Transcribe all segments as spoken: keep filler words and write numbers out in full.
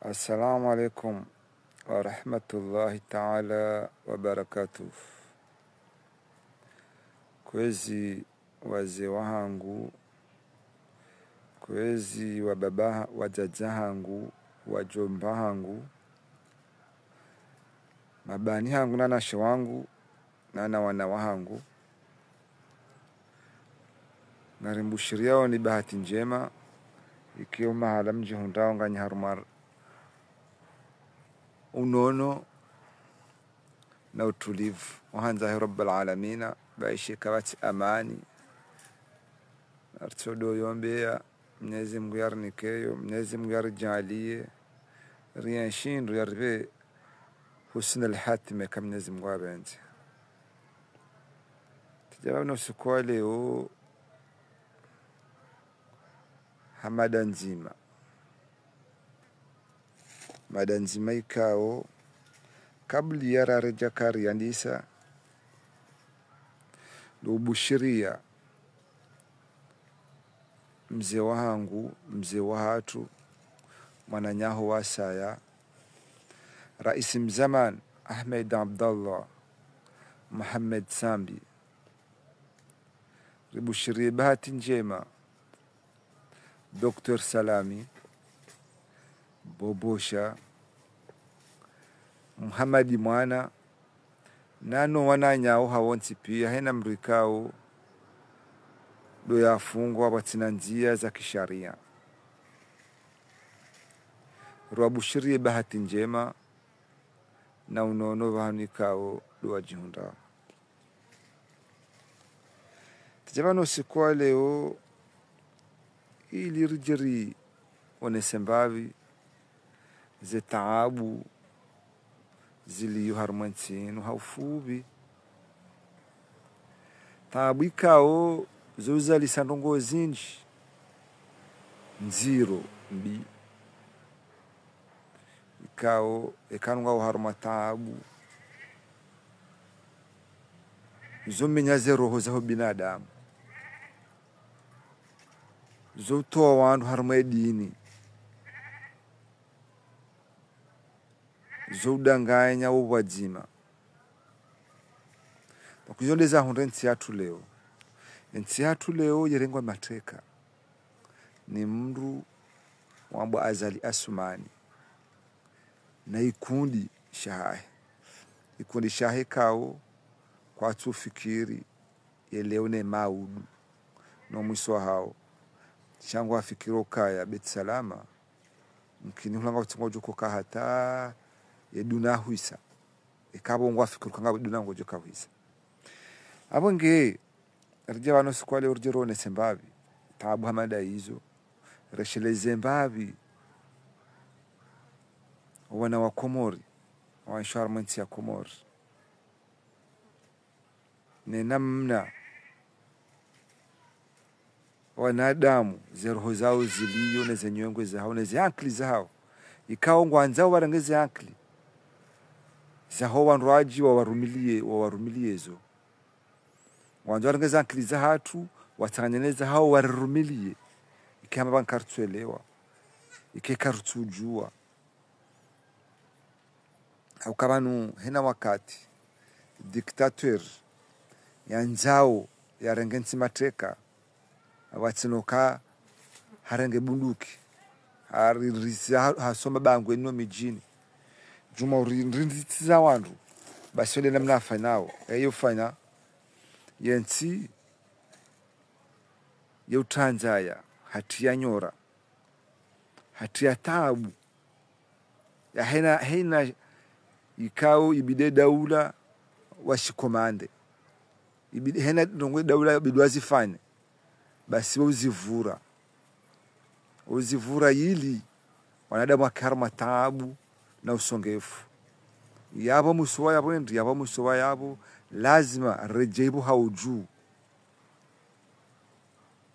Assalamu alaikum wa rahmatullahi ta'ala wa barakatuh. Kwezi wazee wahangu, kwezi wababa, wadzadze hangu, wadjomba hangu, mabani hangu na wanashe wangu, na wana wahangu. Ngarimbushiriyaoni bahati ndjema, ikao mahala mdjihundrao nganyi harumwa unono na utulivu. Ohandza he Rabbal Alamina, baishe kapvatsi amani. Naritsodo yombeya, Mnyezi Mungu yarinikeyo, Mnyezi Mungu yaridjaaliye, rienshi ndro yaripve husnul hatima eka Mnyezi Mungu yapvendze. Tsidja pvanu usiku wa leo ha mada ndzima. Mada ndzima ikao, kabla ya raredja kari yandisa, ndo ubushiriya mze wahangu, mze wahatru, mwananyaho wasaya, Raisi mzamani Ahmed Abdallah Mohamed Sambi. Ribushiriye bahati ndjema Docteur Salami, Bobosha, Muhamadi Mwana, na no wananyawo hawontsi piya, hena mdru ikao ndo yafungwa pvwatsina ndziya za kishariya. Rwabushiriye bahati ndjema na unono pvahanu ikao ndo wadjihundrao. Tsidja pvanu usiku wa leo ili ridje rionese mbapvi ze taabu ziliyo harumwa entsi inu ha ufupvi. Taabu ikao zo uzalisa ndrongoo zindji ndziro mbi. Ikao, eka ngawe harumwa taabu, zo menya ze roho za ho binadamu, zo utowa wandru harumwa edini, zo udanganya wo pvwadzima. Pvwakuzo ndeza hundra entsi yahatru leo. Entsi yahatru leo yerengwa mateka ni mdru wambwa Azali Asumani na ikundi shahahe. Ikundi shahe ikao kwatsu fikiri ye leo ne maudu no mwiso wahawo. Sha ngwafikiri ukaya Beit Salama, mkini hulanga utsi ngodjo uka hata ye duna hwisa. Ikapvo ngwafikiri ukaya ngapvo duna ngodjo uka hwisa. Apvo nge, ridja pvanu usiku wa leo ridje rionese mbapvi taabu hama nda izo, resheleze mbapvi wana wa Komori, waenshio harumwa entsi ya Komori, ne namna wanadamu ze roho zawo ziliyo, ne ze nyongo zahawo, ne ze ankili zahawo, ikao ngwandzao warenge ze ankili zaho wandru wadji wawarumiliye, wawarumiliye zo. Ngwandzao warenge ze ankili zahatru, watsanganye ne zahawo warirumiliye. Ike hama pvanu karitsuelewa, ike karitsudjuwa. Hauka pvanu hena wakati dictateur yandzao yarenge ntsi mateka, pvwatsina uka harenge bunduki, haririsi ha-, hasoma bangweni no midjini. Djuma uririnditiza wandru, basi yo nde namna afanyao. Eyo ufanya yentsi ye utrandzaya, hatriya nyora, hatriya taabu. Ya hena, hena ikao ibidi daula washikomande. Ibidi, hena ndrongoo daula ibidi wazifanye. Basi wo uzivura. Wo uzivura ili wanadamu wake harumwa taabu na usongefu. Yapvo mwiso wa yapvo endi, yapvo mwiso wa yapvo, lazima redjeibu ha udju.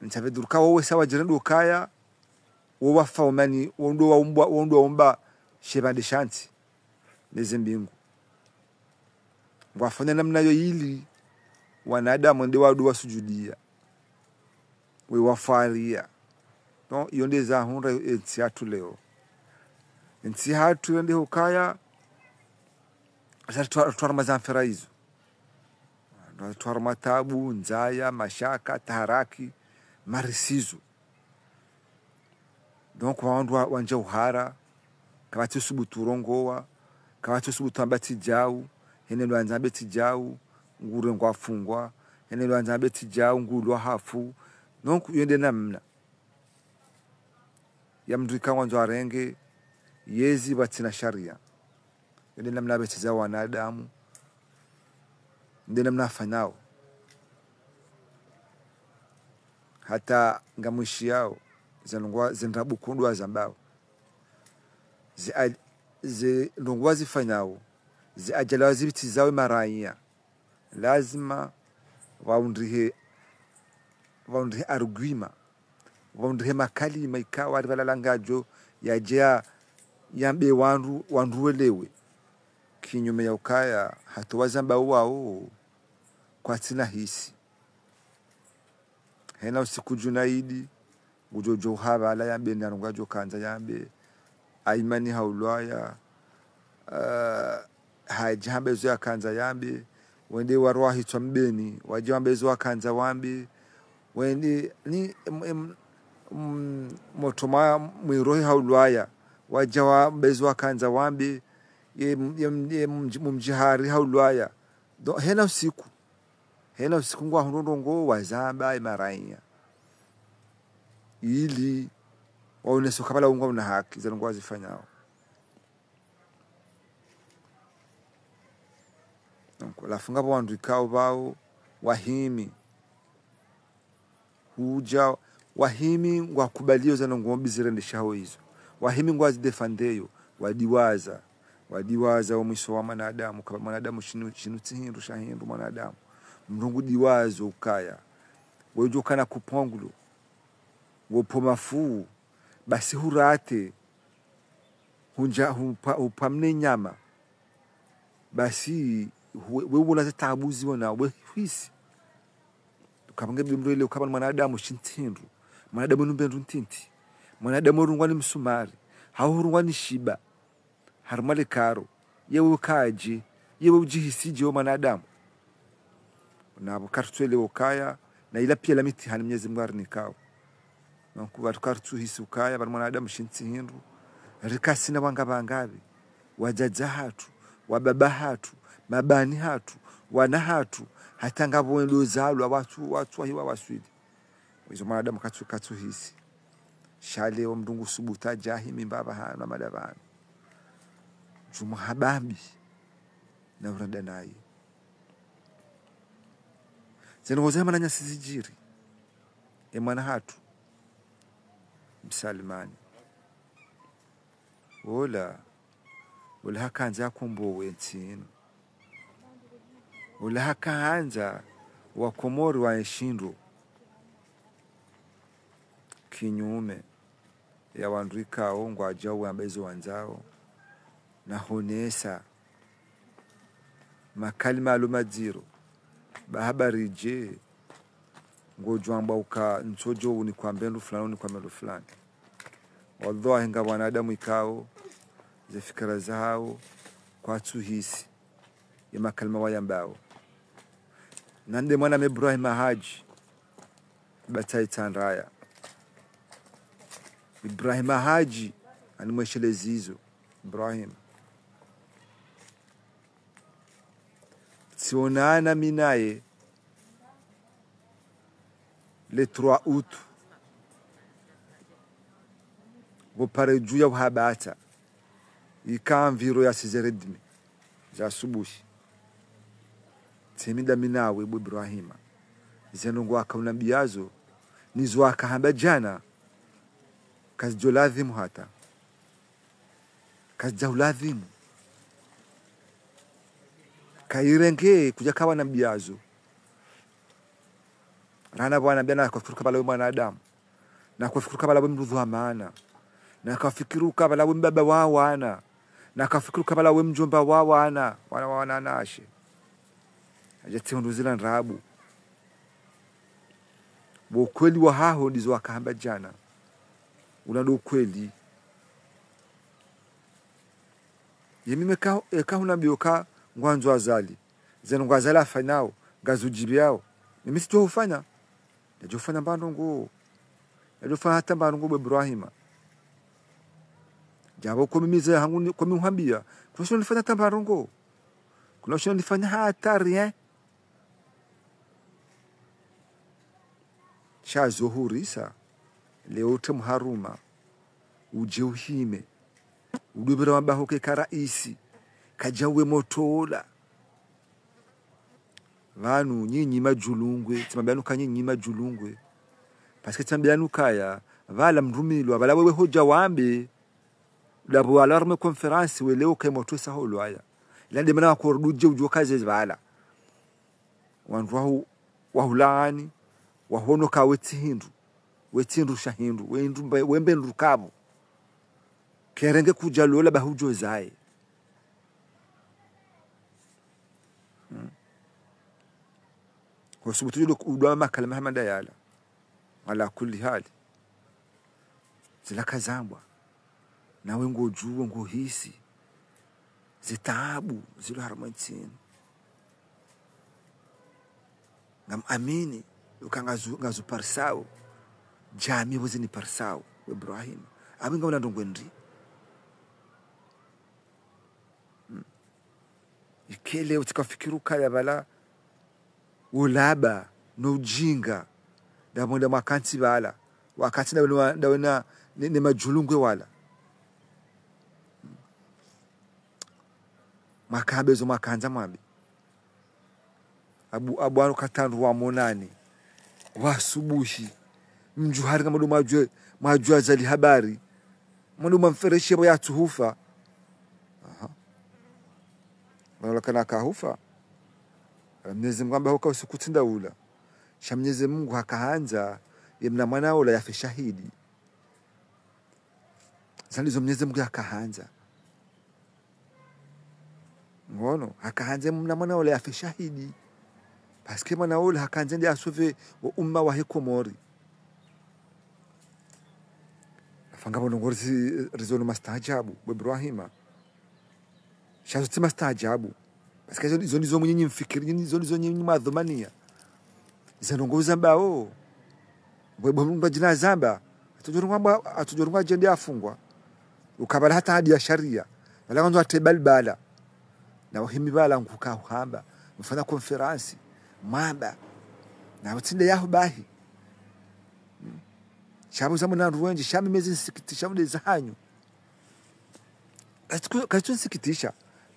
Ntsaveduru ka wowe sawa djirendo ukaya, wo wafaume ni, wo ndo waumbwa, wo ndo waumba shepvandre sha ntsi ne ze mbingu. Ngwafanya namna yo ili wanadamu wende wado wasujudiya, we wafariya. No, iyo nde za hundra entsi yahatru leo. Ntsi hatru yende hukaya, zatwara mazamfera izo. Zatwara matabu, ndzaya, mashaka, taharaki, marisizo. Donc, wandru wa-, wandja uhara, kapvatsi usubutu urongowa, kapvatsi usubutu amba tsi djau, hene ndo andza ambe tsi djau, ngurengwa afungwa, hene ndo andza ambe tsi djau, ngulwa hafu. Donc, yende namna ya mndru ika ngwandzo arenge, yezi pvatsina sharia. Yende namna apvetseza wanadamu, nde namna afanyao. Hata ngamwishiyao, ze ndrongoo, ze ndrabo kundwa zambao. Ze a-, ze ndrongoo zifanyao, ze ajali zipvitsizao maraiya. Lazima pvahundrihe, pvahundrihe argument, pvahundrihe makalima ikao ari pvala langajao yadje ya-, yambe wandru, wandru welewe. Kinyume ya ukaya, hata wazambao wao, kwatsina hisi. Hena usiku Junaidi, ngudjo djo hapvala yambe ni ndrongoo yadjo kandza yambe, Aimani haulwaya, ah, hadja hamba ezo yakandza yambe, wende wandru wahitswa Mbeni, wadja wambe ezo wakandza wambe, wende ni, em, em, mm, motro ma mwirohi haulwaya, wadja wambe ezo wakandza wambe, ye, ye, ye mdji-, mdjihari haulwaya. Donc, hena usiku. Hena usiku ngwahundro ndrongoo wazamba ye maraiya. Ili waonese ukaya pvala ngwauna haki, ze ndrongoo wazifanyao. Donc, halafu ngapvo wandru ikao pvao, wahimi. Hudja, wahimi ngwakubalio ze ndrongoo mbi zirendeshehao izo. Wahimi ngwazidéfendeo, wadiwaza. Wadiwaza wo mwiso wa mwanadamu, kaba mwanadamu shinu, shinu tsi hindru sha hindru mwanadamu. Mndru ngudiwazo ukaya. Wedjo kana kuponglo. Wopvo mafuu. Basi hurate. Hundja, hupva, hupva mne nyama. Basi, we, we wona ze taabu ziwona, we hwisi. Ukapvange bimrele ukaba ni mwanadamu shinu tsi hindru. Mwanadamu numbe ndru ntiti. Mwanadamu urungwa ni msumari. Hau urungwa ni shiba. Harumwa le karo. Yewe ukadje. Yewe udjihisije we mwanadamu. Na pvo kartsuelewa ukaya. Na ila pia la mitihani Mnyezi Mungu arinikao. Nonku pvatsu kartsuhisi ukaya, pvanu mwanadamu shinu tsi hindru. Rikasina wanga pvangapvi. Wadzadze hatru, wababa hatru, mabani hatru, wana hatru, hata ngapvo wendo zalwa watsu, watsu wahiwa waswili. Izo mwanadamu katsu, katsuhisi. Sha leo mndru ngusubutu adje ahimi mbapvi hanu, amada pvanu. Djumwa habambi. Na uranda naye. Ze ndrongoo ze mwananyasi zidjiri. E mwana hatru. Msalimani. Ola. Ola hakandza akombowe ntsi inu. Ola hakandza Wakomori waenshi ndro. Kinyume ya wandru ikao ngwadjao wambe zo wandzao, na honesa makalima yalo madziro, ba habari dje, ngodjo amba uka ntsodjo unikwambe ndru fulani, unikwambe ndru fulani. Wallahi ngapvo wanadamu ikao, ze fikira zahao, kwatsuhisi ye makalima wayambao. Nande mwana me Ibrahima Hadji, batsa itsandraya. Ibrahima Hadji, animwesheleze izo. Ibrahima. Tsionana mi naye le trois août. Pvo pare dju ya uhabata. Ika environ ya six heures et demie za asubuhi. Tsemida mi nawe bo Ibrahima. Ze ndrongoo wakaunambiyazo, nizo wakahamba djana, kazidjo ladhimu hata. Kazidja uladhimu. Kayirenge kudja kawanambiyazo. Rana pvo wanambia na kafikiri uka pvala we mwanadamu. Na kafikiri uka pvala we mndru dhwamana. Na kafikiri uka pvala we mbaba wa wana. Na kafikiri uka pvala we mdjomba wa wana. Wana wa wananyashe. Hadja tsi hundru zila ndrabo. Pvo ukweli wahaho ndizo wakahamba djana. Ula ndo ukweli. Ye mimi eka, eka hunambiya uka ngwandzo Azali, zinu ngwa Azali afanyao, ngazidjibiao. Mimi tsidjo hufanya. Nadjo fanya mba ndrongo. Nadjo fanya hata mba ndrongo bo Ibrahima. Djapvo ko mimi ze hangu ni, ko mi uhwambiya. Kuna ushinda nifanya hata mba ndrongo. Kuna ushinda nifanya hata rien. Sha zo hurisa, leo utre mharuma, udje uhime, udubira wamba ho keka raisi, kadja uwe motro ola. Pvanu nyinyi madjulungwe, tsimwambiya nuka nyinyi madjulungwe. Parce que tsimwambiya nukaya, pvala mrumilwa, pvala wewe hodja wambe, dapvo wala harumwa conférence, we leo kayi motro isa holwaya. Ila nde mana wakordu udje udjo kaze pvala. Wandru wahu, wahulaani, wahono ka we tsi hindru, we tsi hindru sha hindru, we hindru mbe, we mbe ndru kapvo. Kerenge kudja lola ba hudjo zaye. Hmm. Kwa subutu djo udwa makalima hama nda yala. Ala kulli hali. Zila kazambwa. Nawe ngodjuwa, ngohisi. Zitaabu, zilo harumwa ntsi inu. Ngam amini, uka ngazu, ngazu parisao. Djami pvo zini parisao, we Ibrahima. Apvo ngawuna ndrongo ndri. Hmm. Ikele utsika fikiri ukaya pvala, ulaba, no ujinga, ndapvo nda mwakantsi pvala, wakantsi ndawena, ndawena, ne, ne madjulungwe wala. Mwakambe zo mwakandza mwambe. Abu, abu wanu katandru wamonane. Wasubuhi. Mdjuhari ka mwandru mwadjuwe, mwadjuwe Azali habari. Mwandru mwamfereshe pvo yatsuhufa. Aha. Mwana ola kana kahufa. Mnyezi Mungu hamba huka usiku tsi nda ula. Sha Mnyezi Mungu hakahandza, ye mna mwana ola yafe shahidi. Zani zo Mnyezi Mungu hakahandza. Ngono, hakahandza mna mwana ola yafe shahidi. Parce que mwana ola hakahandza nde asauve wo umma wahe Komori. Afanga pvo ndrongo ri, rizono mastaajabu, bo Ibrahima. Sha zo tsi mastaajabu. Parce que zo, zo ndizo mwenye nyi mfikiri, nyi, zo ndizo nyi, nyi mwadhumaniya. Iza ndrongo uzambao. Bo, bo, mba djina zamba. Atsudjorungwa mba, atsudjorungwa djende afungwa. Uka pvala hata hadi ya shariya. Pvala kandzo atre balbala. Na uhimi pvala nkuka uhamba. Mfanya conférence. Mwamba. Na utsinde yaho bahi. Hmm. Sha pvo zamwona wandru wendji, sha mimi zinisikitisha pvo nde zahanyu. Kaziku, kazikunisikitisha.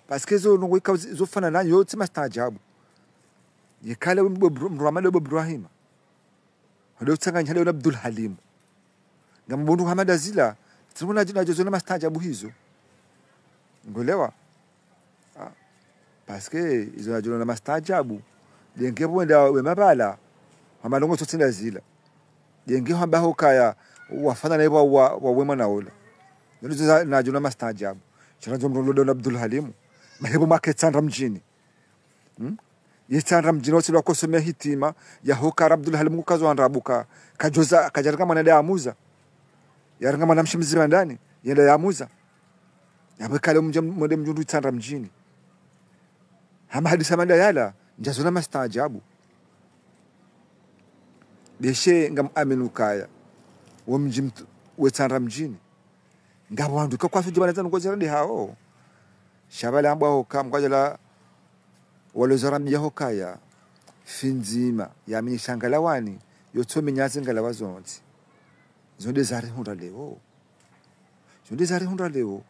Parce que zo ndrongo ika zi, zo fanana nanyo, yo tsi mastaajabu. Yekale mdru, mdru, mdru wa mada bo Ibrahima. Hade utsanganya hade na Abdul Halimu. Ngam mdru hamada zila, tsi muna djina djo zona mastaajabu hizo. Ngolewa? Ah. Parce que izo nadjo zona mastaajabu. Djenge pvo wenda we mapvala, hamba ndrongo tsotsi nda zila. Djenge hamba hukaya, wafana na iwa wa, wa we mwana ola. Ndio zo za, nadjo zona mastaajabu. Sha nadjo mdru lodo na Abdul Halimu. Mahebo make Itsandra mdjini. Hmm? Ye Itsandra mdjini wotsi lwa kosome hitima, ya huka Abdul Halimu kukazo andrabuka, kadjoza, kadjarenga mwana nda yamuza. Yarenga mwana mshe mzima ndani, yenda yamuza. Yapvo kale mdje mwende mdjundru Itsandra mdjini. Hama hadisa manda yala, ndjazona mastaajabu. Beshe ngam amini ukaya, wo mdji mtu, we Itsandra mdjini. Ngapvo wandru ka kwasudjibana zanu ngozi radi hao. Sha pvala ambwa hoka, mkwadjala walozo rambiya hukaya. Fi ndzima, yamini sha ngalawani, yotsomi nyazi ngalawa zontsi. Zo nde zarihundra leo. Zo nde zarihundra leo.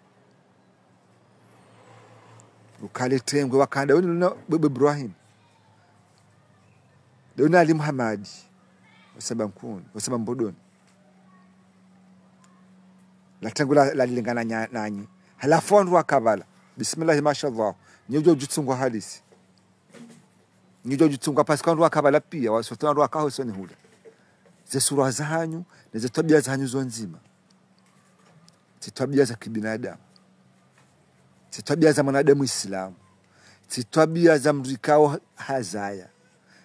Ukale tengwe wakanda weni luna bo, bo Ibrahim. Leo na Ali Muhammad. Wasaba Nkuni, wasaba Mbodoni. La tengwe la, la lilingana nya, nanyi. Halafu wandru waka pvala. Bismillahi, mashallah. Nyi udjo udjitsungwa halisi. Nyi udjo udjitsungwa parce que wandru waka pvala piya, wa surtout wandru waka hosoni hula. Ze sura zahanyu, ne ze twabiya zahanyu zo ndzima. Tsi twabiya za kibinadamu. Tsi twabiya za mwanadamu Islamu. Tsi twabiya za mdru ikao hazaya.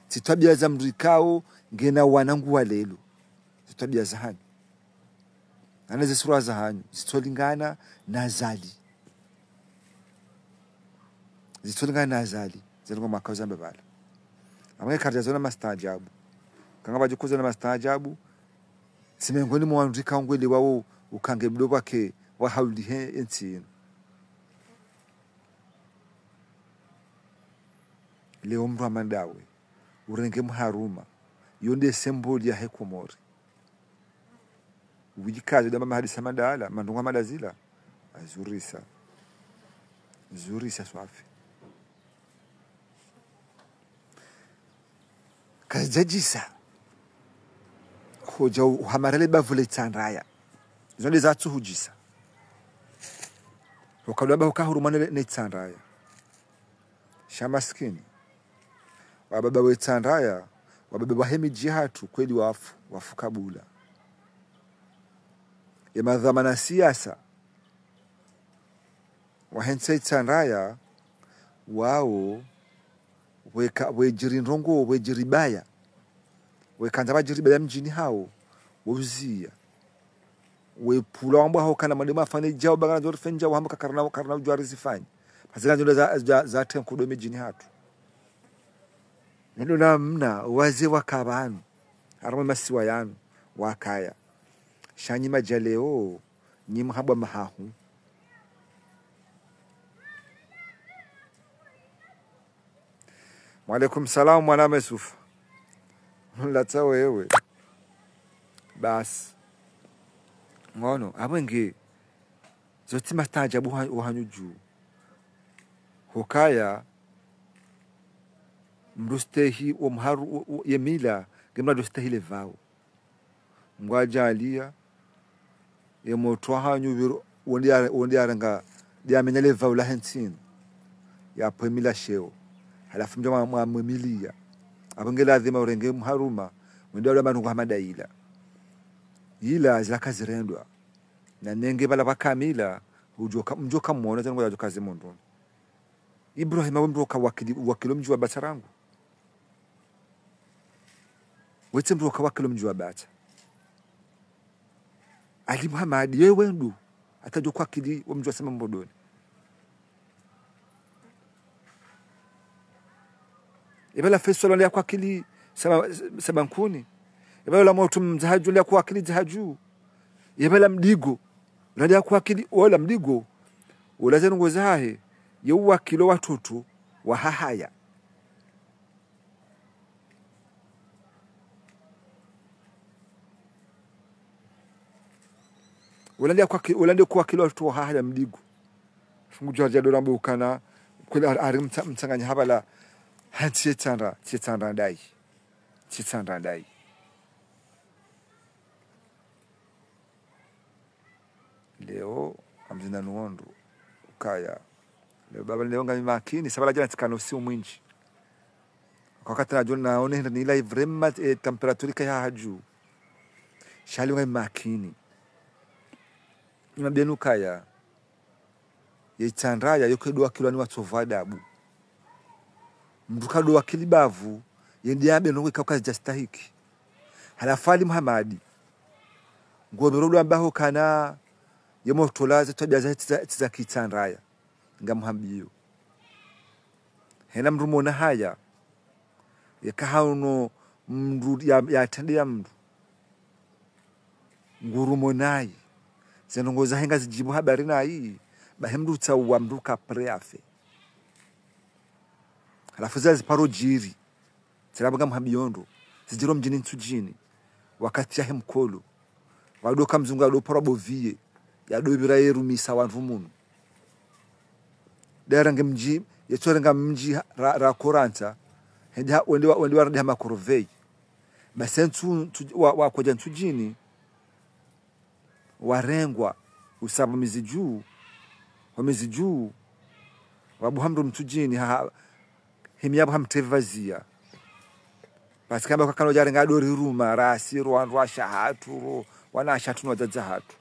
Tsi twabiya za mdru ikao ngena wana ngu walelo. Tsi twabiya zahanyu. Ana ze sura zahanyu, zitsolingana na Azali. Zitsolingana na Azali, zilongo mwaka uzamba pvala. Amwe karidja zona mastaajabu. Kanga pvadjo kuzona mastaajabu, tsi mengoni mwa wandru ikao ngwelewao uka nge mdo pvwake wa haulihe entsi inu. Leo mndru hama ndawe, urenge mharuma, yo nde symbole yahe Komori. Wujikaze damba mahadisa madala, mandrongo madazila, azurisa. Zurisa swafi. Kazidjadjisa. Hodja u-, uhamarele bavu le Itsandraya. Zo nde zatsuhudjisa. Hukadwa ba huka hurumwa ne, ne Itsandraya. Sha maskini. Wababa we Itsandraya, wababa wahe midji hatru kweli wafu, wafu kabula. Ye madhwamana siasa, wahe ntsi Itsandraya, wao, weka, wedjiri ndrongo, wedjiri baya. Wekandza pvadjiri baya mdjini hawo, wouziya. Wepvula wambwa hawo kana mwende mwafanye djao, bangana zori fendja, wahamba kakarina, karina udjuwa rizifanye. Pazina zindru za, za, za tenkudo midjini hatru. Nendo namna, wazee waka pvanu, harumwa masiwa yanu, wakaya. Sha nyi madja leo, nyi mhambwa mahahu. Wa alaikum salam, mwana Mesufa. Latsa wewe. Basi. Ngono, apvo nge, zo tsi mastaajabu ha-, wahanyu dju. Hukaya, mndru stehi wo mharu, wo, wo, ye mila, nge mndru ndo stehi le pvao. Ngwadjaliya, ye motro wahanyu pviro, wondi ya, wondi yaranga, ndiyamenya le pvao lahe ntsi inu. Yapvo emila sheo. Halafu mdjo mwa, mwa, mwemiliya. Apvo nge ladhima urenge mharuma, wende wala mandrongo hama nda ila. Ila zila kazirendwa. Na nenge pvala pvaka mila, udjoka, mdjoka mwona zangu zadjoka zimondroni. Ibrahima we mndru woka wakili, wakili wo mdji wa Batsa rangu. Wetse mndru woka wakili wo mdji wa Batsa. Ali Muhamadi, ye wendru, atadjo kwakili wo mdji wa Samba Mbodoni. Ye pvala Feso lwandza kwakili Samba, Samba Nkuni. Ye pvala motro mdzahadju lwandza kwakili dzahadju. Ye pvala Mdigo, lwandza kwakili, ola Mdigo, ola ze ndrongo zahahe, ye uwakili wo watoto, wahahaya. Ola nde kwaki-, ola nde kwakili watoto wahahaya Mdigo. Fungu djwa dja dola mbukana, kwela ari, ari mtsa-, mtsanganya hapvala, ha ntsi ye Itsandra, ntsi ye Itsandra ndayi. Ntsi ye Itsandra ndayi. Leo, ngamzina nuwondro, ukaya. Leo baba leo ngami makini, sa pvala djana tsikana usiu mwindji. Kwa wakati nadjo naone hindri nila vraiment, eh, température kaya hadju. Sha leo ngami makini. Nimwambiyeni ukaya. Ye Itsandra ya yo kado wakilwa ni watsovu adabu. Mndru kado wakili bavu, ye nde yambe ndrongo ikao kazidja stahiki. Halafu Ali Muhamadi. Ngopvero ndo ambao kana, ye motro la ze twabiya za, za, za ki Itsandra ya. Ngamhambiyo. Hena mndru mwona haya. Yeka hauno mndru ya, ya tende ya mndru. Ngurumo nayi. Ze ndrongo zahe ngazidjibu habari nayi. Bahi mndru tsauwa mndru ka prêt afe. Halafu zaziparo djiri. Tsirabanga mhambiyo ndro. Zidjiro mdjini Ntsudjini. Wakati yahe mkolo. Wado ka mzungu yado paro boviye. Yado pvira yerumisa wandru munu. Dera nge mdji, yetsorenga mdji ra, ra Korantsa. Hende ha, wende wa, wende waradi ha makorvei. Basi Ntsu, Ntsu, wa, wakodja Ntsudjini. Warengwa, usapvo mizi dju, ho mizi dju, wabuha mndru Ntsudjini, ha, ha, himi yapvo hamtrevi pvazia. Basi kamba kwakana udjarenga ado riruma, rasi, ro, wandru washe hatru, ro, wanashe hatru, no wadzadze hatru.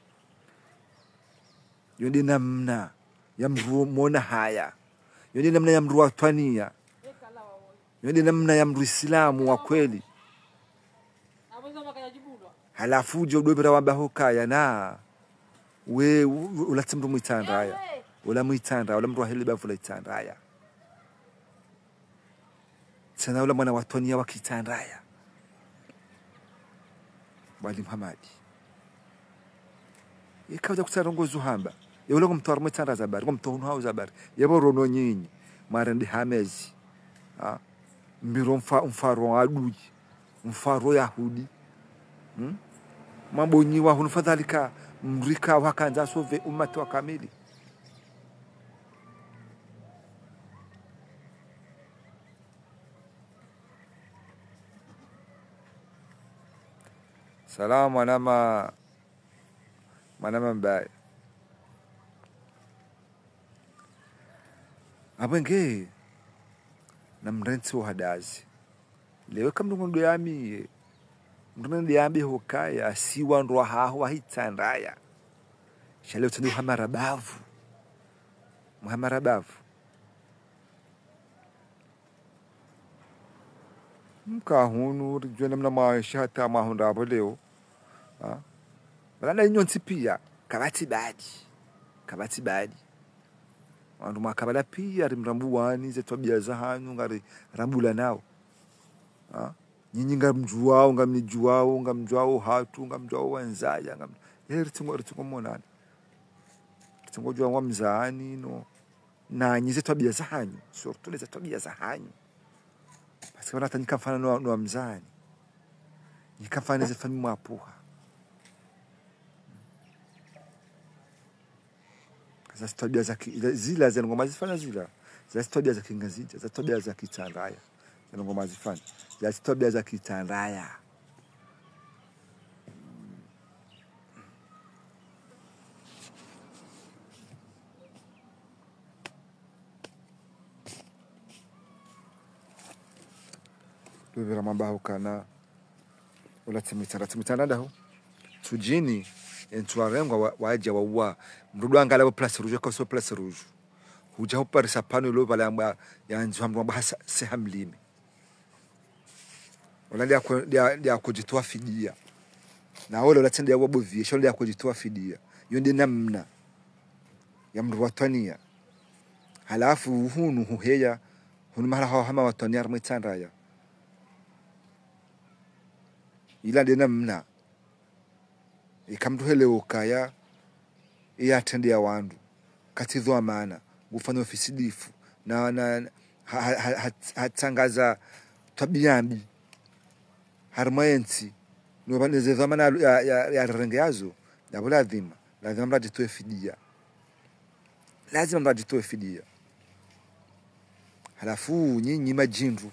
Yo nde namna ya mndru mwona haya. Yo nde namna ya mndru wa twaniya. Yo nde namna ya mndru Isilamu wa kweli. Halafu udjo udopvira wamba hukaya na. We, u-, u-, ula tsi mndru Mwitsandra ya. Ula Mwitsandra, ula mndru wa hele bavu la Itsandra ya. Tsena ula mwana wa Twaniya wa Kitsandraya. Wali Muhamadi. Ika udja kutsaha ndrongo zo hamba. Ye ula ngomtowa harumwa Itsandraya za habari, ngomtowa hunu hawu za habari. Ye pvo rono nyinyi, mwarende hamezi. Ha? Mbiro mfa-, mfaro adui. Mfaro Yahudi. Hmm? Mabonyi wa hunu fadhalika, mrika wakandza sauver umati wa kamili. Salama mwanama, mwanama mbaye. Apvo nge, namrentsi wo hadazi. Leo eka mndru ngondro yami, mndru nende yambe hukaya, si wandru wahaho wa Itsandraya. Sha leo tsende uhamara bavu. Muhamara bavu. Mka hunu, ridjuwe namna maesha hata mwahundra apvo leo. Ha? Pvala na inyo ntsi piya, kapvatsi badi. Kapvatsi badi. Wandru mwaka pvala piya, rimrambuwani, ze twabiya za hanyu, ngari rambula nao. Ha? Nyinyi ngamdjuwao, ngamnidjuwao, ngamdjuwao hatru, ngamdjuwao wandzaya, ngam-, ye ritsingo, ritsingo monana. Ritsingo djuwa ngwamzani, no. Nanyi ze twabiya za hanyu, surtout le ze twabiya za hanyu. Parce que pvanu hata nyi kamfana no, no wamzani. Nyi kamfana ze famiyi mwapvuha. Za twabiya za ki-, za, zila ze ndrongo mwazifanya zila. Za twabiya za kingazidja, za twabiya za Kitsandraya. Ze ndrongo mwazifanya. Za twabiya za Kitsandraya. Luvira mamba hukana, ula tsi Mwitsandra, tsi Mwitsandra ndaho. Tsudjini, entsu warengwa wa, wadja wauwa. Mndru ndo angalia pvo Place Rouge, koso Place Rouge. Hudja huparisa pvanu ilo pvala yamba, yandziwa mndru wamba hasa, seha mlime. Ola nde ako, nde, nde akodjitowa fidiya. Na ola ola tsende ya waboviye, sha ola nde akodjitowa fidiya. Yo nde namna ya mndru wa Twaniya. Halafu hunu huheya, hunu mahala hawo hama wa Twaniya harumwa Itsandraya. Ila nde namna. Ika mndru hele ukaya, iya trende ya wandru. Katsi dhwamana, ngufanya ufisidifu. Na, na, ha, ha, ha, ha, hatsangaza twabiya mbi. Harumwa yentsi. Nuwa neze dhwamana ya, ya, ya, ya renge yazo. Yapvo ladhima. Ladhima mndru adjitowe fidiya. Lazima mndru adjitowe fidiya. Halafu nyinyi madjindru.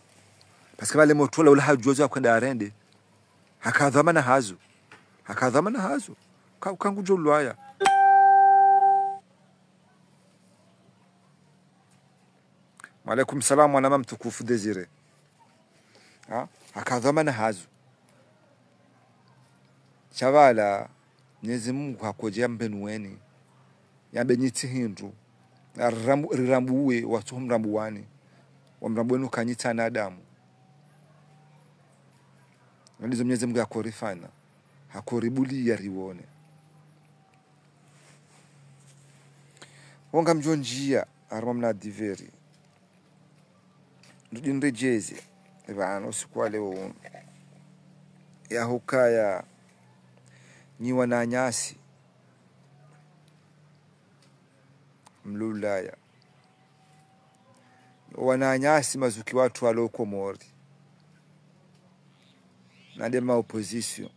Parce que pvale motro ola ula hadjuwa zo ya kwenda arende. Haka dhwamana hazo. Haka dhwamana hazo. Ka, kangudjo lwaya. Wa alaikum salam, mwanama mtukufu Désiré. Ha? Haka dhwamana hazo. Sha pvala, Mwenyezi Mungu hakodja yambenuweni. Yambe nyi tsi hindru. Arambu-, rirambuwe, watsuhu mrambuwani. Wamrambuweni uka nyi tsi wanadamu. Ndizo Mwenyezi Mungu yakorifanya. Hakoribuliya riwone. Wo ngamdjo ndjiya, harumwa mna divers. Ndudji nredjeze, pvanu usiku wa leo unu. Ya hukaya, nyi wananyasi, mlulaya. Wananyasi mazuki watru walo Komori. Na nde ma opposition.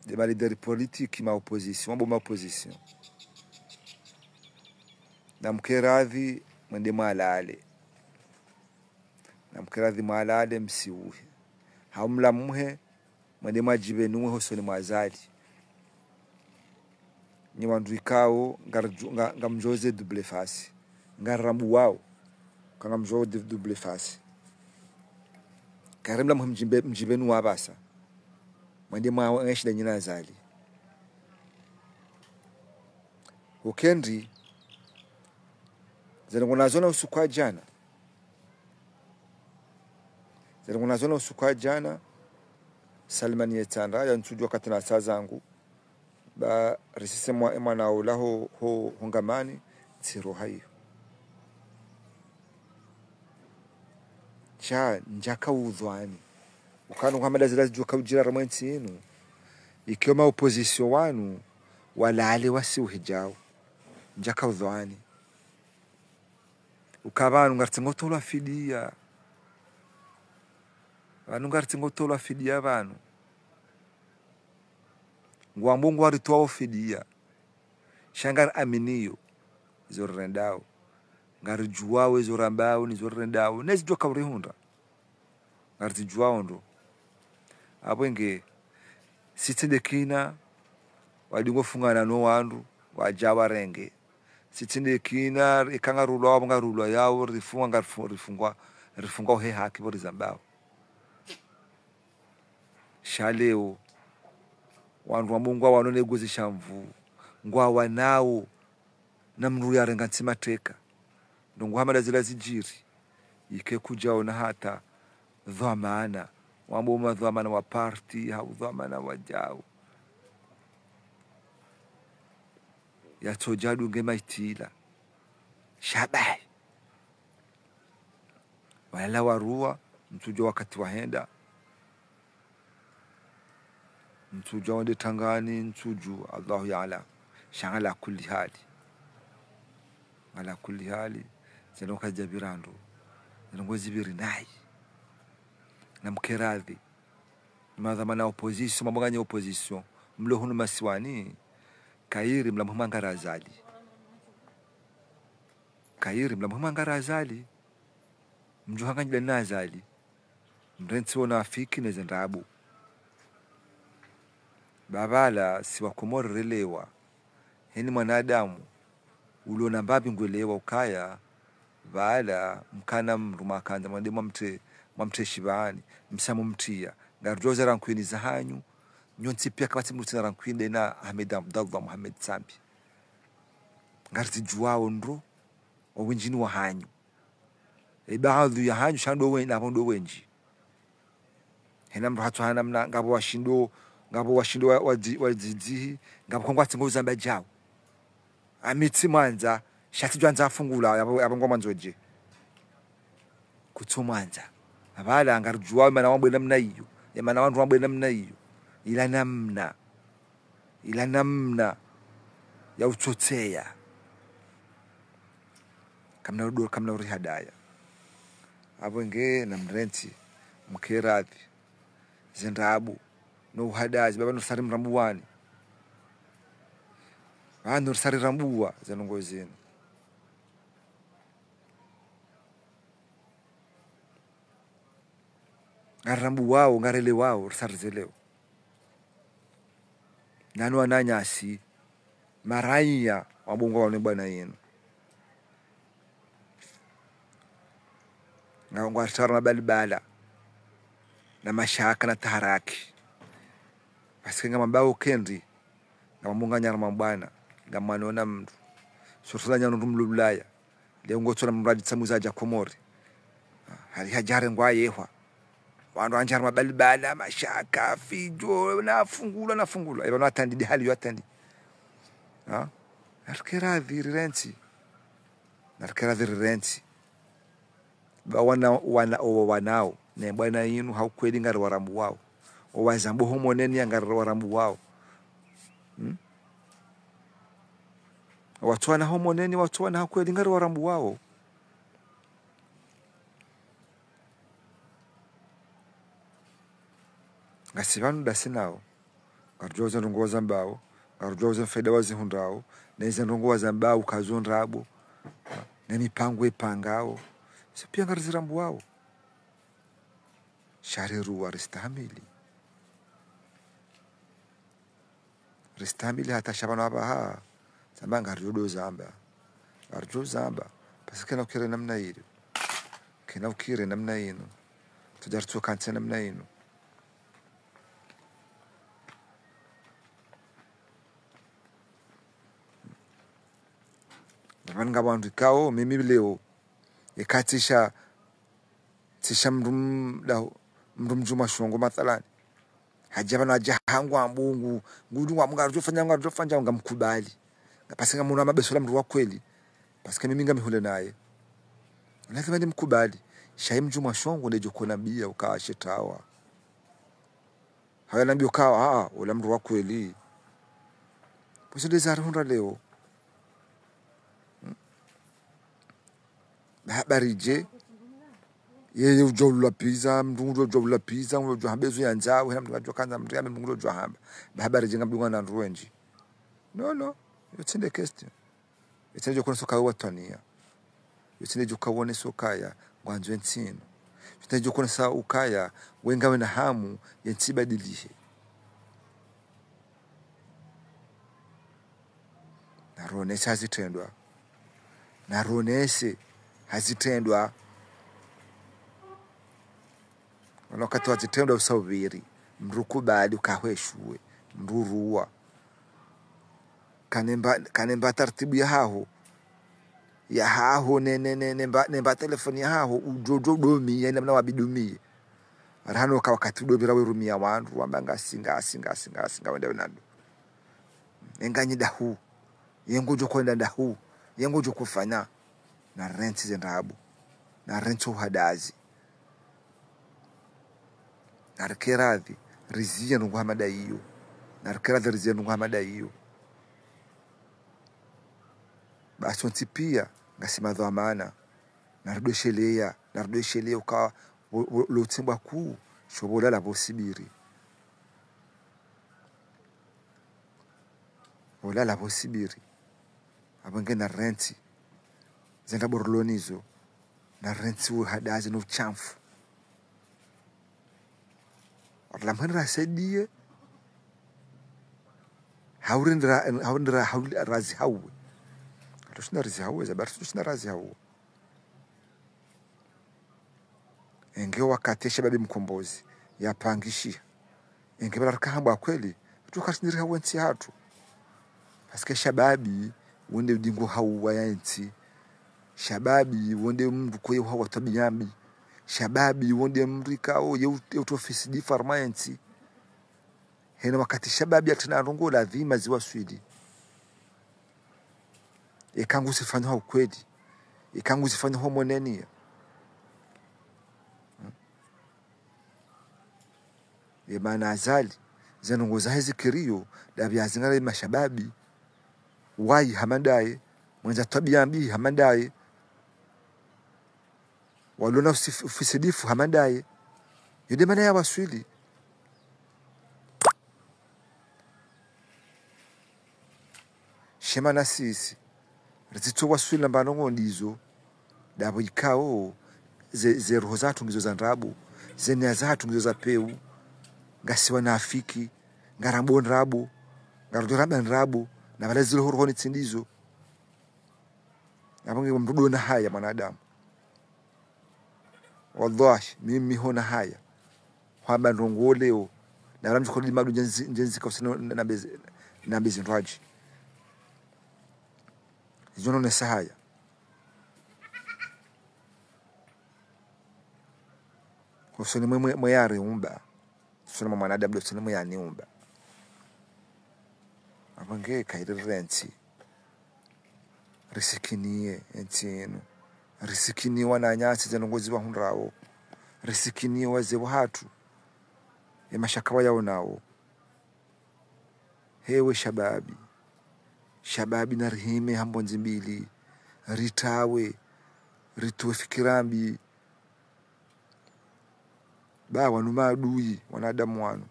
Nde ma leader politique ma opposition, mabo ma opposition. Namkeradhi mwende mwalale. Namkeradhi mwalale msiuhe. Hau mlamuhe, mwende mwadjibenuwe hosoni mwa Azali. Nyi wandru ikao, ngarju-, nga, ngamdjoze double face. Ngarirambuwao, ka ngamdjoze dou-, double face. Karimlamuhe mdjimbe-, mdjibenuwe apvasa. Mwende mwa, mwenshi nda nyi na Azali. Ukendi, ze ndrongo nazona usiku wa djana. Ze ndrongo nazona usiku wa djana, Salimani ye Tsandra, ya ntsudjuwa wakati na saa zangu, ba risise mwa, emwana ola ho, ho, ho Ngamani, ntsiro hayo. Sha ndjaka udhwani. Ukana Muhammad Azali azidjuwa ka udjiri harumwa entsi inu. Ikiwa ma opposition wanu, walale wasi uhidjao. Ndjaka udhwani. Uka pvanu ngaritsi ngotolwa fidiya. Pvanu ngaritsi ngotolwa fidiya pvanu. Ngwambo ngwaritowao fidiya. Sha ngari aminiyo, izo rirendao. Ngaridjuwao izo rambao, nizo rirendao. Nezidjuwa ka urihundra. Ngarizidjuwao ndro. Apvo nge, sitsi nde kina, wadungo fungana no wandru, wadja warenge. Sitsi nde kina, ika ngarulwa wapvo ngarulwa yao, rifunga ngarifu-, rifungwa, rifungwa uhe haki pvo rizambao. Sha leo, wandru wa Mungu ngwawanao ne gozi sha nvu, ngwawanao na mndru yarenga ntsi mateka. Ndrongo hama nda zila zidjiri, ike kudjaona hata dhwamana, wambo ma dhwamana wa parti, hau dhwamana wadjao. Yatsodja dunge maitila. Shabahi. Walala waruwa, ntsudjuwa wakati wahenda. Ntsudjuwa wende tangani, ntsudjuwa, Allahu ya'lam. Sha ngala kulli hali. Ngala kulli hali, zendrongo kazidjapvira ndro. Zendrongo zipviri nayi. Namkeradhi. Madhwamana opposition, mabonganyi opposition. Mlo hunu masiwani, kayiri mlamuhe mwangara Azali. Kayiri mlamuhe mwangara Azali. Mdjuhanganyile na Azali. Mrentsi wona afiki neze ndrabo. Ba pvala si Wakomori relewa. Heni mwanadamu, ulo na mbapvi ngwelewa ukaya, pvala mkana mndru makandza, mwende mwamtre, mwamtre shibani, msamumtria. Ngaridjuwa ze rankwini zahanyu, nyontsi pia kapvatsi mndru tsina rankwini nde na Ahmed Abdallah Mohamed Sambi. Ngarizidjuwao ndro, owendjini wahanyu. E baadhwi yahanyu sha ndo we-, napvo ndo wendji. Hena mndru hatsuhana mna, ngapvo washindo, ngapvo washindo wa, wa dzi-, wa dzidzihi, ngapvo kongwatsi ngo uzamba djao. Amitsi mwandza, sha tsi djwandza afungula, yapvo, yapvo ngwa mwandzo dje. Kutsu mwandza. Apvala ngaridjuwa, emana wambwe namna iyo. Emana wandru wambwe namna iyo. Ila namna. Ila namna ya utsotseya. Kamna udo-, kamna urihadaya. Apvo nge namrentsi, mkeradhi, ze ndrabo, no uhadazi, pvapvo no risari mrambuwani. Pvanu risari rambuwa, zendrongo zinu. Ngarirambuwao, ngarelewao, risarizeleo. Nanu wananyasi, maraiya, wabongo wanu bwana yinu. Nga-, ngwaritawara mabalibala, na mashaka, na taharaki. Parce que ngamwambao kendi, ngamwambao nganyara mabwana, ngamwanona mndru. Surtout la nyanu mndru mlulaya. Leo ngotsona mradi tsamuza dja Komori. Hari hadjare ngwayehwa. Wandru wandjari mabalibala, mashaka, fidjo, nafungulwa, nafungulwa. Eba no atandi, de hali yo atandi. Ha? Narikeradhi rirentsi. Narikeradhi rirentsi. Ba wana, wana, owa wanao. Ne bwana yinu ha ukweli ngariwarambuwao. Owa zambo homoneni ya ngariwarambuwao. Hmm? Watsuwana homoneni, watsuwana ha ukweli ngariwarambuwao. Ngasi pvanu dasi nao. Ngarudjuwao ze ndrongo wazambao. Ngarudjuwao ze mfaida wazihundrao. Na ize ndrongo wazambao kazo ndrabo. Ne mipango epangao. Izo pia ngarizirambuwao. Sha riruwa ristahamili. Ristahamili hata sha pvanu apvaha. Zamba ngaridjo zamba. Ngaridjo zamba. Parce que kena ukiri namna iri. Kena ukiri namna inu. Tsudja ritsoka ntsi namna inu. Ndapvanu ngapvo wandru ikao, mimi leo. Eka tsisha, tsisha mndru m-, da-, mndru mdjuma shongo mathalani. Hadja pvanu hadja hangu ambu ngu, ngudungu ambu ngaridjo fanya, ngaridjo fanya, ngamkubali. Nga parce que ngamwona mabeso la mndru wa kweli. Parce que mimi ngamihule naye. Lazima nimkubali. Sha ye mdjumwa shongo ndedjo konambia uka she tawa. Haya nambia uka, ah, ula mndru wa kweli. Pvo izo ndeza rihundra leo. Hmm. Ba habari dje. Yeye udjo ula pizza, mndru udjo, udjo ula pizza, udjo hamba ezo yandzao, hena mndru adjo kandza mndru yambe mndru udjo hamba. Ba habari dje ngamdungana na wandru wendji. Non, non. Yo tsi nde question. Yo tsi ndedjo konesa uka watwaniya. Yo tsi ndedjo uka wonesa ukaya ngwandzo entsi inu. Yo tsi ndedjo konesa ukaya we ngawe na hamu yentsi ibadilihe. Naronese ha zitrendwa. Naronese ha zitrendwa. Wala wakati wa zitrendwa usa uviri. Mndru kubali uka hweshuwe. Mndru ruwa. Kanemba, kanemba taratibu yahaho. Yahaho, ne, ne, ne, nemba, nemba telefoni yahaho. Udjo, udjo, udomiye, namna wabidumiye. Rahana uka wakati udomira werumiya wandru, wamba ngasi, ngasi, ngasi, ngasi, ngawende wenando. Enganyi dahu. Ye ngudjo hwenda dahu. Ye ngudjo hufanya. Narentsi ze ndrabo. Narentsi uhadazi. Narike radhi. Riziye ndrongoo hama nda iyo. Narike radhi riziye ndrongoo hama nda iyo. Ba sontsi pia, ngasi madhwamana. Naridwesheleya. Naridwesheleya uka wo, wo, lo utsembwa kuu, sho pvo ulala pvo usibiri. Ulala pvo usibiri. Apvo nge narentsi. Ze ndrabo rilo nazo. Narentsi uhadazi no ushamfu. Wala mhani rasaidiye. Hauri ndra, hauri ndra, hauri razi hauwe. Tusina razi hauwe, zabari tusina razi hauwe. Enge wakati shababi mkombozi yapangishiha. Enge pvala rika hamba kweli, tuka sindiri ha wentsi hatru. Parce que shababi, wo nde udingo hauwa ya entsi. Shababi, wo nde mndru koye hawa twabiya mbi. Shababi, wo nde mndru ikao, ye ut-, ye utrofisi di farma entsi. Hena wakati shababi yatrena ndrongoo lazima ziwaswili. Eka nguzifanyao ha ukweli. Eka nguzifanyao ho mwenenia. Hmm. Ye mana Azali, ze ndrongoo zahe zikiriyo, ndapvi yazingara ye mashababi, wayi hama ndaye, mwendza twabiya mbi hama ndaye. Walona usif-, ufisidifu hama ndaye. Yo nde mana yawaswili. She mana sisi. Ritsitso waswili na mba ndrongoo ndizo. Ndapvo ikao, ze, ze roho zatru ngizo za ndrabo. Ze nia zatru ngizo za pewu. Ngasi wanafiki. Ngarambao ndrabo. Ngarudjo ramba ndrabo. Na pvala zilo ho rohoni tsi ndizo. Apvo nge mndru udjo ona haya mwanadamu. Wallahi, mimi hona haya. Hwamba ndrongoo leo. Na pvala mdru kodi madu njenzi, njenzi ka usina na, na mbezi, na mbezi ndrwadji. Izo nonesa haya. Hosoni mwe, mwe, mwe yariumba. Hosoni mwe mwanadamu ndo hosoni mwe yaniumba. Apvo nge kayiri rentsi. Risikiniye entsi inu. Risikiniye wananyasi ze ndrongoo ziwahundrao. Risikiniye wazee wahatru. Ye mashaka wayaonao. Hewe shababi. Shababi narihime ha mbondzi mbili. Ritawe. Ritowe fikira mbi. Ba wanu maadui, wanadamu wanu.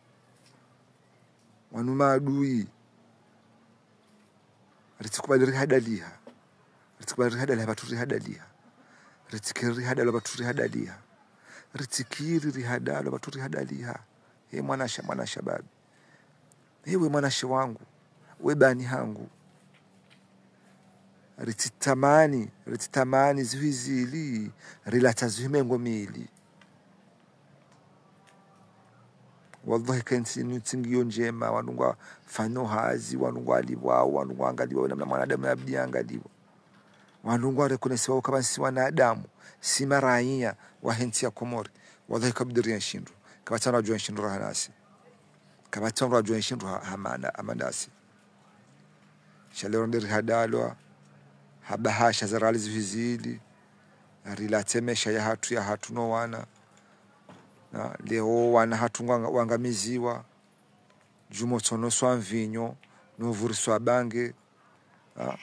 Wanu maadui. Ritsikubali rihadaliha. Ritsikubali rihadaliha, pvatsu rihadaliha. Ritsikiri rihadalwa, pvatsu rihadaliha. Ritsikiri rihadalwa, pvatsu rihadaliha. He mwana sha-, mwana shababi. Ewe mwanashe wangu, we bani hangu. Ritsitamani, ritsitamani zihwi zili, rilatsa zihwi mengo mili. Wallahi, ka entsi inu tsi ngiyo ndjema, wandru ngwafanyo hazi, wandru ngwalipvwao, wandru ngwangaliwao, namna mwanadamu yabidi yangaliwa. Wandru ngwareconnaissewao ukaya si wanadamu, si maraiya wahe ntsi ya Komori. Wallahi, kabidi rienshi ndro. Kapvatsi wandru wadjo enshi ndro raha nasi. Kapvatsi wandru wadjo enshi ndro ha-, hama na-, hama nasi. Sha leo nde rihadalwa, ha bahasha za riali zihwi zili, Na rilatse maesha yahatru, yahatru no wana. Na leo wana hatru ngwanga-, wangamiziwa. Djumwa tsonoswa mvinyo, no vuriswa bange. Ha?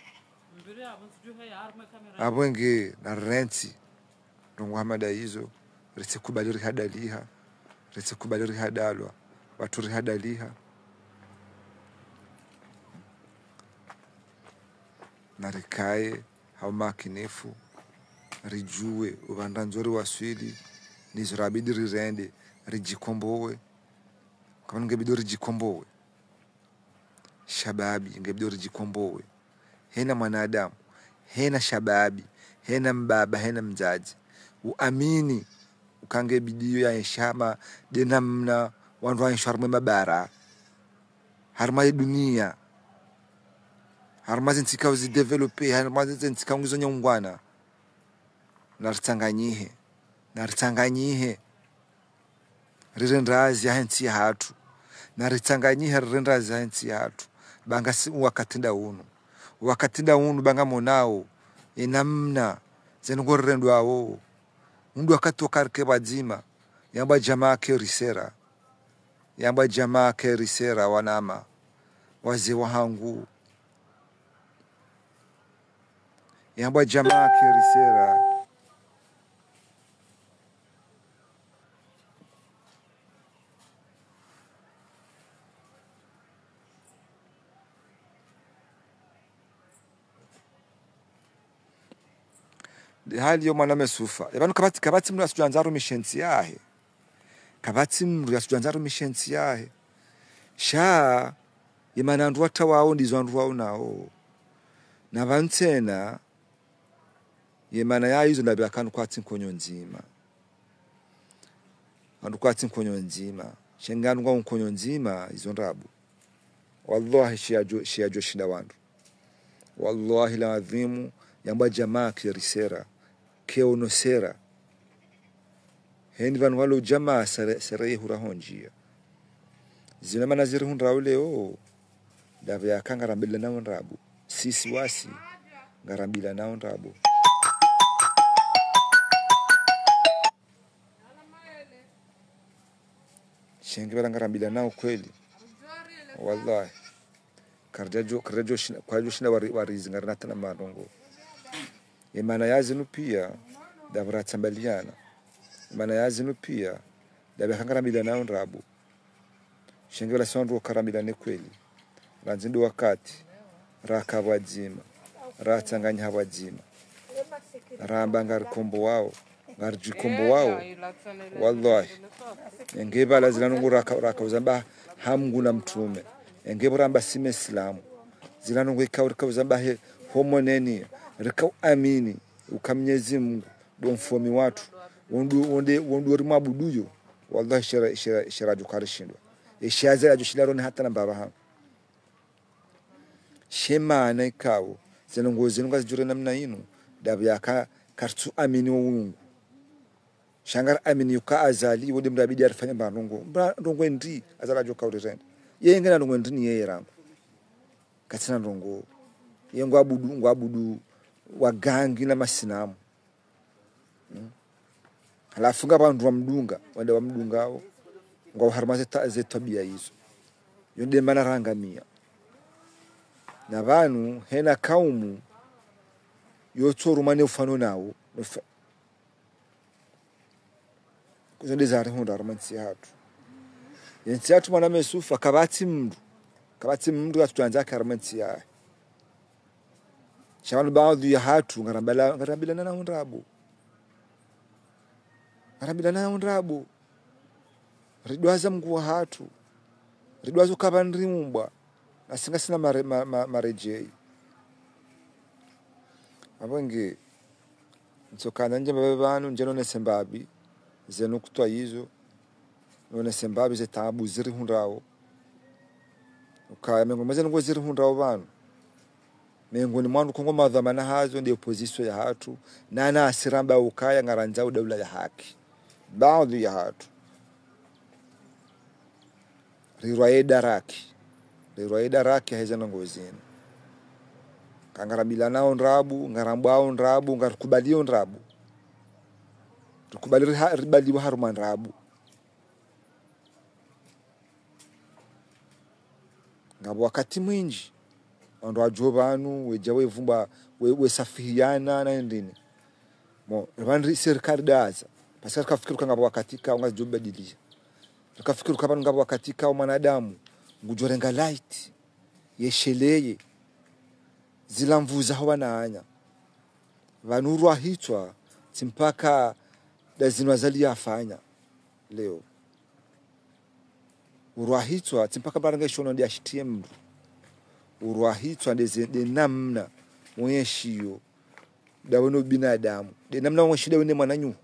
Apvo nge na rentsi. Ndrongoo hama nda izo, ritsikubali rihadaliha. Ritsikubali rihadalwa. Watru rihadaliha. Na rikaye ha umakinifu, ridjuwe, upvandza ndzo riwaswili, nizo rabidi rirende, ridjikombowe. Kamwe ngebidi ridjikombowe. Shababi, ngebidi ridjikombowe. Hena mwanadamu, hena shababi, hena mbaba, hena mdzadze. Uamini, uka ngebidi yo yaenshi hama, nde namna, wandru waenshi harumwa mabara. Harumwa ye dunia. Harumwa zentsi ka uzi développé, harumwa zentsi ka ngizo nyaungwana. Na ritsanganyihe. Na ritsanganyihe. Rirende hazi yahe ntsi yahatru. Na ritsanganyihe rirende hazi yahe ntsi yahatru. Banga si wakati nda unu. Wakati nda unu banga monao. Enamna. Zendrongoo rirendwawo. Undru wakati uka rike pvwadzima. Yambwa djamaa ke risera. Yambwa djamaa ke risera wanama. Wazee wahangu. Yambwa djamaa ke risera. Hali yo mwana mesufa. Epvanu kapvatsi, kapvatsi mndru yasudjwandza arumishe ntsi yahe. Kapvatsi mndru yasudjwandza arumishe ntsi yahe. Sha, yemana wandru watrao ndizo wandru waonao. Na pvanu tsena, yemana ya izo ndapvi yakana kwatsi nkonyo ndzima. Wandru kwatsi nkonyo ndzima. Sha nge wandru ngwao nkonyo ndzima, izo ndrabo. Wallahi, shiyadjo, shiyadjo shinda wandru. Wallahi ladhimu, yambwa djamaa ke risera. Ke ono sera. Heni pvanu walo djamaa sera, sera yehura honjia. Zina mana zirihundrao leo. Ndapvi yaka ngarambilanao ndrabo. Sisi wasi, ngarambilanao ndrabo. Sha nge pvala ngarambilanao kweli. Wallahi. Karidjadjo, karidjadjo shinda, kwaridjo shinda wari, warizi ngarina tsena mandrongoo. Yemana ya zinu pia, ndapvi ratsambaliana. Yemana ya zinu pia, ndapvi yaka ngarambilanao ndrabo. Sha nge pvala si wandru wakarambilane kweli. Randzi ndo wakati, raka pvwadzima, ratsanganyiha pvwadzima. Ramba ngarikomboao, ngaridjikombowao. Wallahi. Enge pvala zila ndrongoo raka, raka uzamba ha Mngu na mtrume. Enge pvo ramba si mesilamu. Zila ndrongoo ikao rika uzamba he homoneni. Rika uamini. Uka Mnyezi Mngu. Ndo mfomi watru. Wondru, wonde, wondru rimwabuduyo. Wallahi shera, shera, shera djo karishindwa. Eshaza yadjo shinda rone hata na mbapvi ha. She mana ikao, zendrongoo zinu ngazidjure namna inu, ndapvi yaka karitsu amini wo Mngu. Sha ngari amini yuka Azali, wonde mndru yabidi yarifanye mba ndrongoo. Mba ndrongoo ndri, Azali yadjo kaurirenda. Yeye ngena ndrongoo ndri ni yeye rangu. Katsina ndrongoo. Yeye ngwabudu, ngwabudu wagangi na masinamu. Hmm? Halafu ngapvo wandru wamdunga, wende wamdungao, ngwao harumwa ze ta-, ze twabia izo. Yo nde mana rangamia. Na pvanu, hena kaumu, yotsorumwa ne ufano nao, nufa-, kuzo nde zarihundra harumwa ntsi yahatru. Ye ntsi yahatru mwana mesufa, kapvatsi mndru, kapvatsi mndru yatsudjwandza ake harumwa ntsi yahe. Sha pvanu baadhwi yahatru, ngarambala-, ngarambilanao ndrabo. Ngarambilanao ndrabo. Ridwaza Mngu wahatru. Ridwaza ukapva ndri umbwa. Nasi ngasina mare-, ma-, ma-, maredjei. Apvo nge, ntsokana ndje mbapvi pvanu, ndje nonese mbapvi, ze nukutwa izo, nonese mbapvi ze taabu zirihundrao. Ukaya, mengoni mwa ze ndrongoo zirihundrao pvanu. Mengoni mwa ndrongoo madhwamana hazo nde opposition yahatru, na nasi ramba ukaya ngarandzao daula ya haki. Baadhwi yahatru. Rirwaye daraki. Rirwaye daraki heze ndrongoo zinu. Ka ngarambilanao ndrabo, ngarambwao ndrabo, ngarikubalio ndrabo. Rikubali riha-, ribaliwa harumwa ndrabo. Ngapvo wakati mwindji, wandru wadjo pvanu, wedja wevumba, we-, wesafihiyana na ndrini. Mo, pvanu ri-, sirikali ndaza. Pasi rikafikiri uka ngapvo wakati ka, ungazidjo badilisha. Rikafikiri uka pvanu ngapvo wakati ka, o mwanadamu, ngudjo renga laiti, yesheleye, zila nvuu zaho wananya. Pvanu urwahitswa, tsi mpaka nda zinu Azali yafanya leo. Urwahitswa, tsi mpaka mbaranga ishono ndi ashitiye mndru. Urwahitswa ndeze, nde namna wonyeshiyo ndawe no binadamu. Nde namna wonyeshiyo ndawe ne mwananyaho.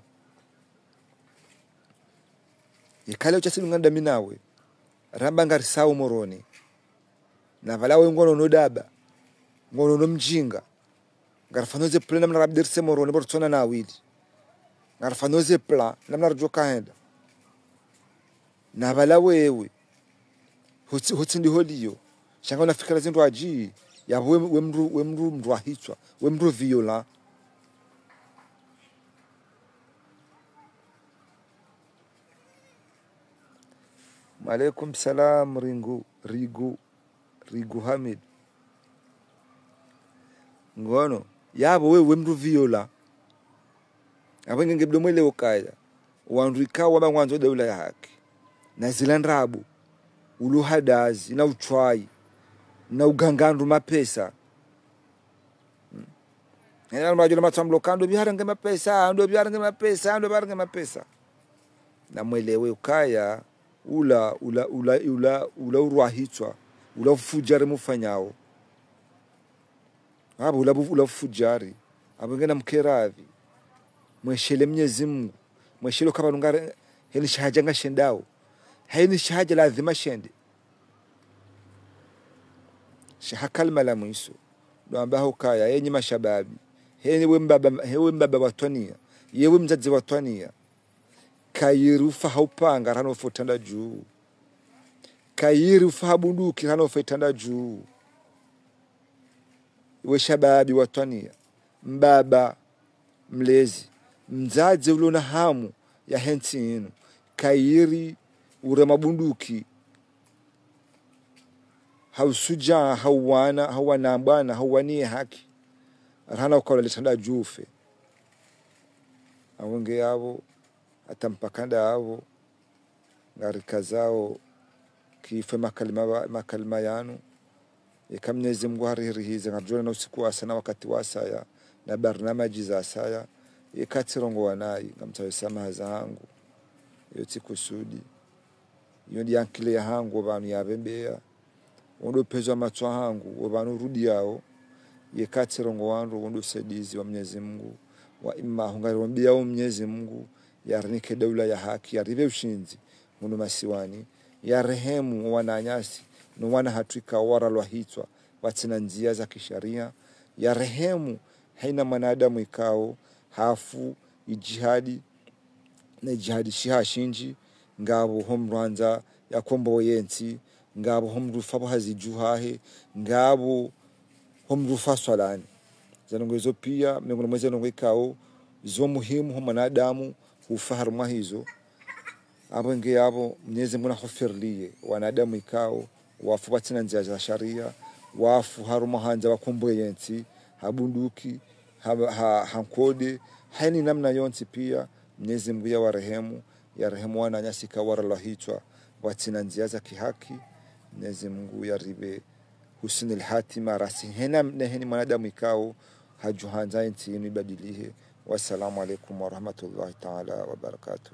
Yeka leo sha si lungana ndami nawe, ramba ngarisao Moroni. Na pvala we ngono no daba, ngono no mdjinga. Ngarifanyo ze plan namna rabidi rise Moroni, bo ritsona na wili. Ngarifanyo ze plan namna ridjo kahenda. Na pvala wewe, hutsi, hutsi ndiho liyo. Sha nga una fikira zindru adji, yapvo we, we mndru, we mndru mndru wa hitswa, we mndru violent. Wa alaikum salam, Ringu, Rigu, Rigu Hamid. Ngono, yapvo we, we mndru violent. Apvo nge nge bidi mwelewe ukaya wandru ikao wamba ngwandzo daula ya haki, na zila ndrabo, uluhadazi, na utswayi, na uganga wandru mapesa. Hmm. Ena wandru wadjo la matsambulo ka ndo pvi harenge mapesa, ndo pvi harenge mapesa, ndo pvi harenge mapesa. Na mwelewe ukaya, ula, ula, ula, ula, ula urwahitswa, ula ufudjari mufanyao. Apvo ula bu-, ula ufudjari. Apvo ngena mkeradhi. Mweshelee Mnyezi Mungu. Mweshelee uka pvanu ngari, heni shahadja ngashendao. Heni shahadja lazima shende. Sha ha kalima la mwiso. Ndo amba hukaya, enyi mashababi. Heni we mbaba, he we mbaba wa twaniya. Ye we mdzadze wa twaniya. Kayiri ufa ha upanga rahana ufa utranda dju. Kayiri ufa ha bunduki rahana ufa itranda dju. We shababi wa twaniya, mbaba, mlezi, mdzadze ulo na hamu yahe ntsi inu, kayiri urema bunduki, ha usudjaa, ha uwana, ha uwana mbwana, ha uwaniye haki. Rahana uka ulale tranda dju ufe. Apvo nge yapvo, hata mpaka ndapvo, ngarikazao kife makalima wa-, makalima yanu. Eka Mnyezi Mungu harihirihize, ngaridjo onana usiku wasaya na wakati wasaya, na barnamaji zasaya. Eka tsirongowa nayi, ngamtsaho samaha zahangu. Iyo tsi kusudi. Iyo ndi ankili yahangu, opvanu yapvembeya. Wo ndo upvezo wa matso hangu, opvanu urudiyao. Yeka tsirongowa ndro, wo ndo usaidizi wa Mnyezi Mungu. Wa imma, hungarombeya o Mnyezi Mungu, yarinike daula ya haki, yaripve ushindzi, hunu masiwani, yarehemu o wananyasi, no wana hatru ikao waralwa hitswa, pvatsina ndziya za kisharia, yarehemu haina mwanadamu ikao, hafu, idjihadi, ne djihadi shiha shindji, ngapvo ho mndru handza yakombowe yentsi, ngapvo ho mndru ufa pvo hazi dju hahe, ngapvo ho mndru ufa swalani. Ze ndrongoo izo pia, miongoni mwa ze ndrongoo ikao, zo muhimu ho mwanadamu, hufa harumwa hizo. Apvo nge yapvo, Mnyezi Mungu nahufiriliye, wanadamu ikao, wafu pvatsina ndziya za sharia, wafu harumwa handza wakombowe yentsi, ha bunduki, ha, ha, ha nkode, haina namna yontsi pia, Mnyezi Mungu yawarehemu, yarehemu wananyasi ikao waralwa hitswa, pvatsina ndziya za kihaki, Mnyezi Mungu yaripve husnul hatima, rasi hena, ne heni mwanadamu ikao, hadjuhandza yentsi inu ibadilihe. Wassalamu alaikum warahmatullahi taala wabarakatuh.